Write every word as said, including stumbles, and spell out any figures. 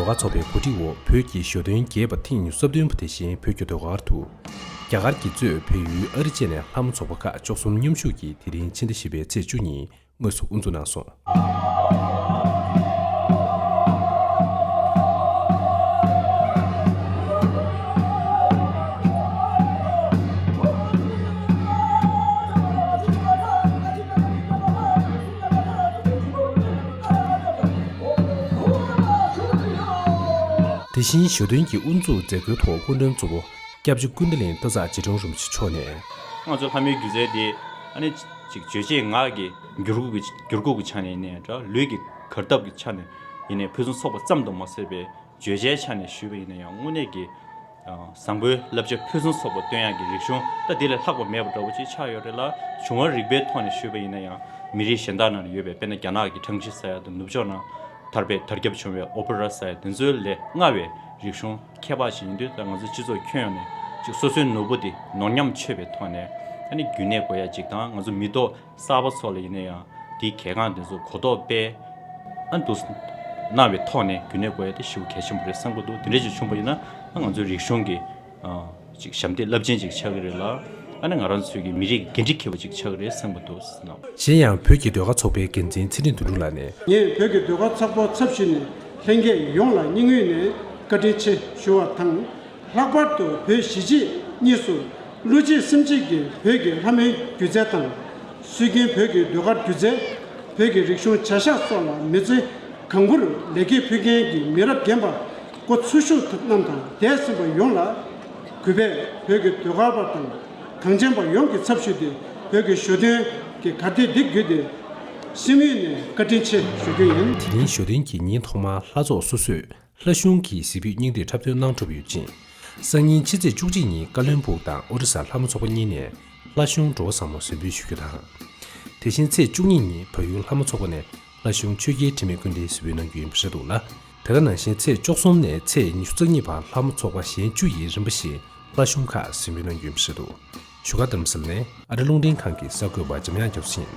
ལྡོག་ཁ་ཚོགས་པའི་གོ་སྒྲིག་འོག་བོད་ཀྱི་ཞོ་སྟོན་རྒྱས་པ་ཐེངས་སོ་བདུན་པ་དེ་བཞིན་བོད་ཀྱི་ཟློས་གར་དུ། རྒྱ་གར་གྱིས་གཙོས་བལ་ཡུལ་ཨ་རི་བཅས་ནས་ལྷ་མོ་ཚོགས་པ་ཁག་བཅུ་གསུམ་མཉམ་ཞུགས་ཀྱིས་དེ་རིང་ཕྱི་ཟླ་བཞི་པའི་ཚེས་བཅུ་གཉིས་དངོས་སུ་དབུ་འཛུགས་གནང་སོང་། དེ་བཞིན་ཞོ་སྟོན་གྱི་དབུ་འཛུགས་མཛད་སྒོའི་ཐོག་སྐུ་མགྲོན་གཙོ་བོ་སྐྱབས་རྗེ་ཀུན་བདེ་གླིང་སྟག་ཚང་རྗེ་དྲུང་རིན་པོ་ཆེ་མཆོག་ནས། ང་ཚོ་ལྷ་མོའི་སྒྱུ་རྩལ་འདི་ཨ་ནི་ཅིག་རྗོད་བྱེད་ངག་གི་འགྱུར་ཁུག་གི་འགྱུར་ཁུག་གི་ཆ་ནས་ཡིན་ནའི་འདྲ། ལུས་ཀྱི་གར་སྟབས་ཀྱི་ཆ་ནས་ཡིན་ནའི་ཕུན་སུམ་ཚོགས་པ་ཙམ་དུ་མ་ཟད་པའི་བརྗོད་བྱའི་ཆ་ནས་ཞུས་པ་ཡིན་ན་ཡང་དངོས་གནས་ཀྱི་བཟང་པོའི་བསླབ་བྱ་ཕུན་སུམ་ཚོགས་པ་སྟོན་ཡག་གི་རིག་གཞུང་ད་འདི་ལས་ལྷག་པ་མེད་པ་འདྲ་བོ་ཅིག་ཆགས་ཡོད་རེད་ལ། བྱུང་བ་རིག་པའི་ཐོག་ནས་ཞུས་པ་ཡིན་ན་ཡང་མི་རིགས་གཞན་དག་ནང་ཡོད་པའི་དཔེར་ན་རྒྱ་ནག་གི་ཁྲང་ཅི་ས་ཡ་དང་ནུབ་ཕྱོགས་ནང་དར་བའི་དར་ཁྱབ་བྱུང་བའི་ཨོ་པེ་ར་ས་ཡ་དེ་ཚོའི་ལས་སྔ་བའི་རིག་གཞུང་ཁྱད་འཕགས་ཤིག་ཡིན་དུས། ད་ང་ཚོ་སྤྱི་ཚོགས་ཁྱོན་ཡོངས་ནས་ཅིག་སོ་སོའི་ནོར་བུ་དེ་ནོར་ཉམས་ཆོད་པའི་ཐོག་ནས་ཨ་ནི་རྒྱུན་གནས་དགོས་ཡ་ཅིག་དང་། ང་ཚོ་མི་ཐོག་གསར་པ་ཚོ་ལ་ཡིན་ན་ཡང་དེའི་གལ་འགངས་དེ་ཚོ་གོ་རྟོགས་སྤེལ་ཨ་འདུག་གནང་བའི་ཐོག་ནས་རྒྱུན་གནས་དགོས་ཡ་དེ་ཞེ་པོ་གལ་ཆེན་པོ་རེད་བསམ་གྱི་འདུག་དེ་འདྲ་ཅིག་བྱུང་བ་ཡིན་ན་ཨ་ང་ཚོའི་རིག་གཞུང་གི་ཨ་ཅིག་ཞབས་འདེགས་རླབས་ཆེན་ཅིག་ཆགས་ཀྱི་རེད་ལ། ཨ་ནི་ང་རང་ཚོའི་གི་མི་རིགས་འགན་འཁྲི་འཁྱེར་བ་ཅིག་ཆགས་ཀྱི་རེད་བསམ་གྱི་འདུག་ཟེར་གནང་། གཞན་ཡང་བོད་ཀྱི་ཟློས་གར་ཚོགས་པའི་འགན་འཛིན་ཚེ་རིང་དོན་གྲུབ་ལགས་ནས། ངས་བོད་ཀྱི་ཟློས་གར་ཚོགས་པ་ཚབ་ཞུས་ནས་ལྷན་རྒྱས་ཡོངས་ལ་སྙིང་དབུས་ནས་བཀའ་དྲིན་ཆེ་ཞུ་བ་དང་། ལྷག་པར་དུ་བོད་གཞིས་བྱེས་གཉིས་སུ་བློ་གཅིག་སེམས་གཅིག་གིས་བོད་ཀྱི་ལྷ་མོའི་སྒྱུ་རྩལ་དང་། སྲོལ་རྒྱུན་བོད་ཀྱི་ཟློས་གར་སྒྱུ་རྩལ། བོད་ཀྱི་རིག་གཞུང་བྱ་གཞག་སོགས་ལ་མི་ཚེ་གང་བོར་ལེགས་སྐྱེས་ཕུལ་མཁན་གྱི་མི་རབས་རྒན་པ་སྐུ་འཚོ་བཞུགས་རྣམས་དང་འདས་ཟིན་པ་ཡོངས་ལ་གུས་པས་བོད་ཀྱི་ཟློས་གར་པ་དང་གངས་ཅན་པ་ཡོངས་ཀྱི་ཚབ་ཞུས་ཏེ་བོད་ཀྱི་ཞོ་སྟོན་གྱི་གར་སྟེགས་འདི་བརྒྱུད་དེ་སེམས་ཡུལ་ནས་བཀའ་དྲིན་ཆེ་ཞུ་རྒྱུ་ཡིན། དེ་རིང་ཞོ་སྟོན་གྱི་ཉིན་ཐོག་མར་ལྷ་ཚོགས་སོ་སོས་ལྷ་གཞུང་གི་གཟིགས་ཕུད་སྙིང་བསྡུས་འཁྲབ་སྟོན་གནང་གྲུབ་ཡོད་ཅིང་། སང་ཉིན་ཕྱི་ཚེས་བཅུ་གཅིག་ཉིན་ཀ་བློན་སྦུག་དང་ཨོ་རི་ས་ལྷ་མོ་ཚོགས་པ་གཉིས་ནས་ལྷ་གཞུང་འགྲོ་བ་བཟང་མོ་གཟིགས་འབུལ་ཞུ་རྒྱུ་དང་། དེ་བཞིན་ཚེས་བཅུ་གཉིས་ཉིན་བལ་ཡུལ་ལྷ་མོ་ཚོགས་པ་ནས་ལྷ་གཞུང་ཆོས་རྒྱལ་དྲི་མེད་ཀུན་ལྡན་གཟིགས་འབུལ་གནང་རྒྱུ་ཡིན་པ་རེད་འདུག་ལ། དེ་ག་ནང་བཞིན་ཚེས་བཅུ་གསུམ་ནས་ཚེས་ཉི་ཤུ་རྩ་གཉིས་བར་ལྷ་མོ་ཚོགས་པ་གཞན་བཅུ་ཡིས་རིམ་པ་བཞིན་ལྷ་གཞུང་ཁག་གཟིགས་འབུལ་གནང་རྒྱུ་ཡིན་པ་རེད་འདུག་བཞུགས་སྒར་རྡ་རམ་ས་ལ་ནས་ཨ་རི་རླུང་འཕྲིན་ཁང་གི་གསར་འགོད་པ་འཇམ་དབྱངས་རྒྱ་མཚོ་ཡིན།